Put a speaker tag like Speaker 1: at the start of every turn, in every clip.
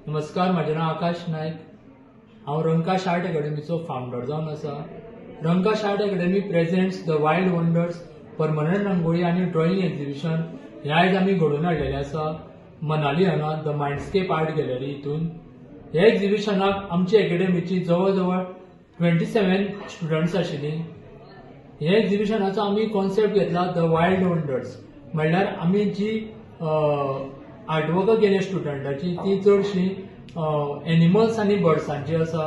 Speaker 1: नमस्कार, म्हजें नांव आकाश नायक. हांव रंकाश आर्ट एकॅडमीचो फावंडर जावन आसा. Rankash Art Academy presents The Wild Wonders permanent rangoli आनी ड्रॉइंग एक्झिबिशन हें आयज आमी घडोवन हाडलेलें आसा मनाली हांगा the मायंडस्केप आर्ट गॅलरी हितून. ह्या एक्झिबिशनाक आमच्या एकॅडमीची जवळ जवळ 27 स्टुडंट्स आशिल्ली. हे एक्झिबिशनाचो आमी कॉन्सेप्ट घेतला the wild wonders, म्हणल्यार आमी जी आर्टवर्कां केल्या स्टुडंटाची ती चडशी एनिमल्स आनी बर्ड्सांची आसा.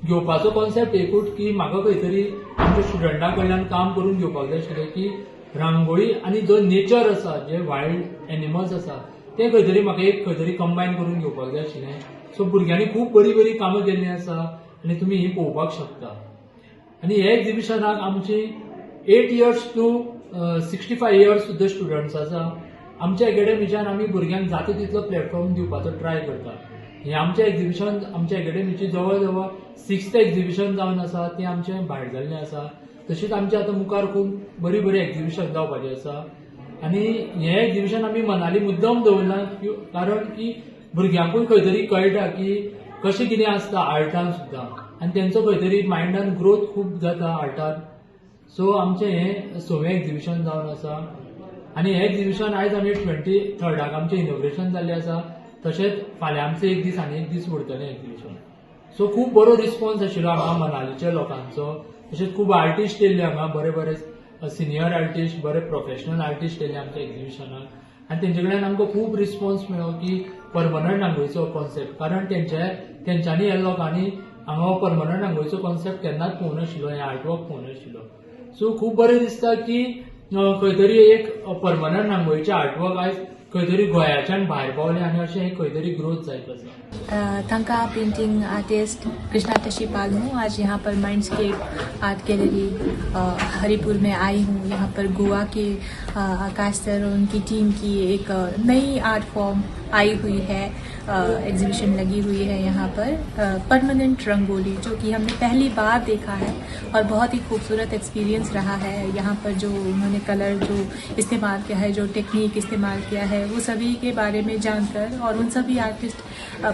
Speaker 1: घेवपाचो कॉन्सेप्ट एकूच की म्हाका खंय तरी आमच्या स्टुडंटा कडल्यान काम करून घेवपाक जाय आशिल्लें की रांगोळी आनी जो नेचर आसा, जे वायल्ड एनिमल्स आसा, ते खंय तरी म्हाका एक खंय तरी कंबायन करून घेवपाक जाय आशिल्लें. सो भुरग्यांनी खूब बरी बरी कामां केल्लीं आसा आनी तुमी ही पळोवपाक शकता. आनी हे एक्झिबिशनाक आमची 8 years to 65 years सुद्दां स्टुडंट्स आसा. आमच्या एकॅडमीच्यान आमी भुरग्यांक जाता तितलो प्लॅटफॉर्म दिवपाचो ट्राय करता. हें आमचें एक्झिबिशन आमच्या एकॅडमीची जवळ जवळ सिक्स्थ एक्झिबिशन जावन आसा. तें आमचें भायर जाल्लें आसा. तशीच आमचें आतां मुखार खूब बरी बरी एक्झिबिशन जावपाचें आसा. आनी हें एक्झिबिशन आमी मनाली मुद्दम दवरलां कारण की भुरग्यांकूय खंय तरी कळटा की कशें कितें आसता आर्टान सुद्दां आनी तेंचो खंय तरी मायंडान ग्रोथ खूब जाता आर्टान. सो आमचें हें सवें एक्झिबिशन जावन आसा आनी हें एक्झिबिशन आयज आमी 23राक आमचें इनॉग्रेशन जाल्लें आसा. तशेंच फाल्यां आमचें एक दीस आनी एक दीस उरतलें एक्झिबिशन. सो खूब बरो रिस्पॉन्स आशिल्लो हांगा मनालीच्या लोकांचो. तशेंच खूब आर्टिस्ट येयल्ले हांगा, बरे बरे सिनियर आर्टिस्ट, बरे प्रोफेशनल आर्टिस्ट येयल्ले आमच्या एक्झिबिशनाक आनी तेंचे कडल्यान आमकां खूब रिस्पॉन्स मेळ्ळो की परमनंट रांगोळीचो कॉन्सेप्ट, कारण तेंच्यांनी ह्या लोकांनी हांगा परमनंट रांगोळीचो कॉन्सेप्ट केन्नाच पळोवंक नाशिल्लो, हें आर्टवर्क पळोवंक नाशिल्लो. सो खूब बरें दिसता की खंय तरी एक परमनंट रांगोळीचें आर्टवर्क आयज खंय तरी गोंयाच्यान भायर पावलें आनी अशें खंय तरी ग्रोथ जायत आसा.
Speaker 2: थंका पेंटिंग आर्टिस्ट कृष्णा टशीपाल हूँ. आज यहाँ पर माइंडस्केप आर्ट गैलरी हरिपुर में आई हूँ. यहाँ पर गोवा के आकाश सर और उनकी टीम की एक नई आर्ट फॉर्म आई हुई है. एग्जीबिशन लगी हुई है यहाँ पर, परमानेंट रंगोली, जो कि हमने पहली बार देखा है और बहुत ही खूबसूरत एक्सपीरियंस रहा है. यहाँ पर जो उन्होंने कलर जो इस्तेमाल किया है, जो टेक्निक इस्तेमाल किया है, वो सभी के बारे में जानकर और उन सभी आर्टिस्ट,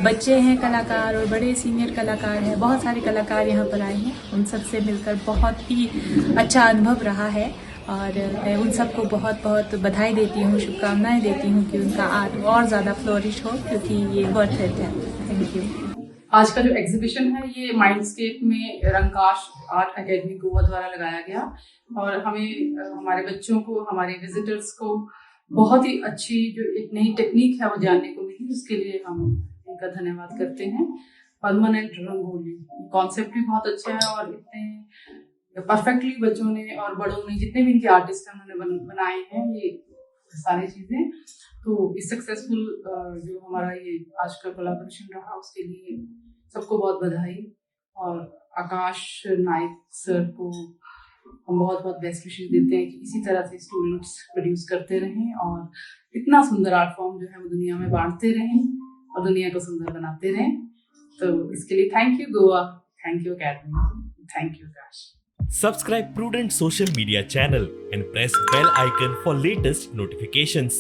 Speaker 2: बच्चे हैं कलाकार और बड़े सीनियर कलाकार हैं, बहुत सारे कलाकार यहाँ पर आए हैं, उन सब से मिलकर बहुत ही अच्छा अनुभव रहा है और मैं उन सबको बहुत बहुत बधाई देती हूँ, शुभकामनाएं देती हूँ कि उनका आर्ट और ज़्यादा फ्लोरिश हो, क्योंकि ये वर्थ it है. Thank you.
Speaker 3: आज का जो एग्जीबिशन है, ये माइंडस्केप में रंकाश आर्ट एकेडमी गोवा द्वारा लगाया गया और हमें हमारे बच्चों को, हमारे विजिटर्स को बहुत ही अच्छी जो एक नई टेक्निक है, वो जानने को मिली. उसके लिए हम इनका धन्यवाद करते हैं. परमानेंट रंगोली कॉन्सेप्ट भी बहुत अच्छा है और इतने परफेक्टली बच्चों ने और बड़ों ने, जितने भी इनके आर्टिस्ट हैं, उन्होंने बनाए हैं ये सारी चीजें. तो इस सक्सेसफुल जो हमारा ये आज का कोलाब्रेशन रहा, उसके लिए सबको बहुत बधाई और आकाश नाइक सर को हम बहुत बहुत बेस्ट विशेज देते हैं कि इसी तरह से स्टूडेंट्स प्रोड्यूस करते रहें और इतना सुंदर आर्ट फॉर्म जो है, वो दुनिया में बांटते रहें और दुनिया को सुंदर बनाते रहें. तो इसके लिए thank you Goa, thank you academy, thank you Akash.
Speaker 4: Subscribe Prudent social media channel and press bell icon for latest notifications.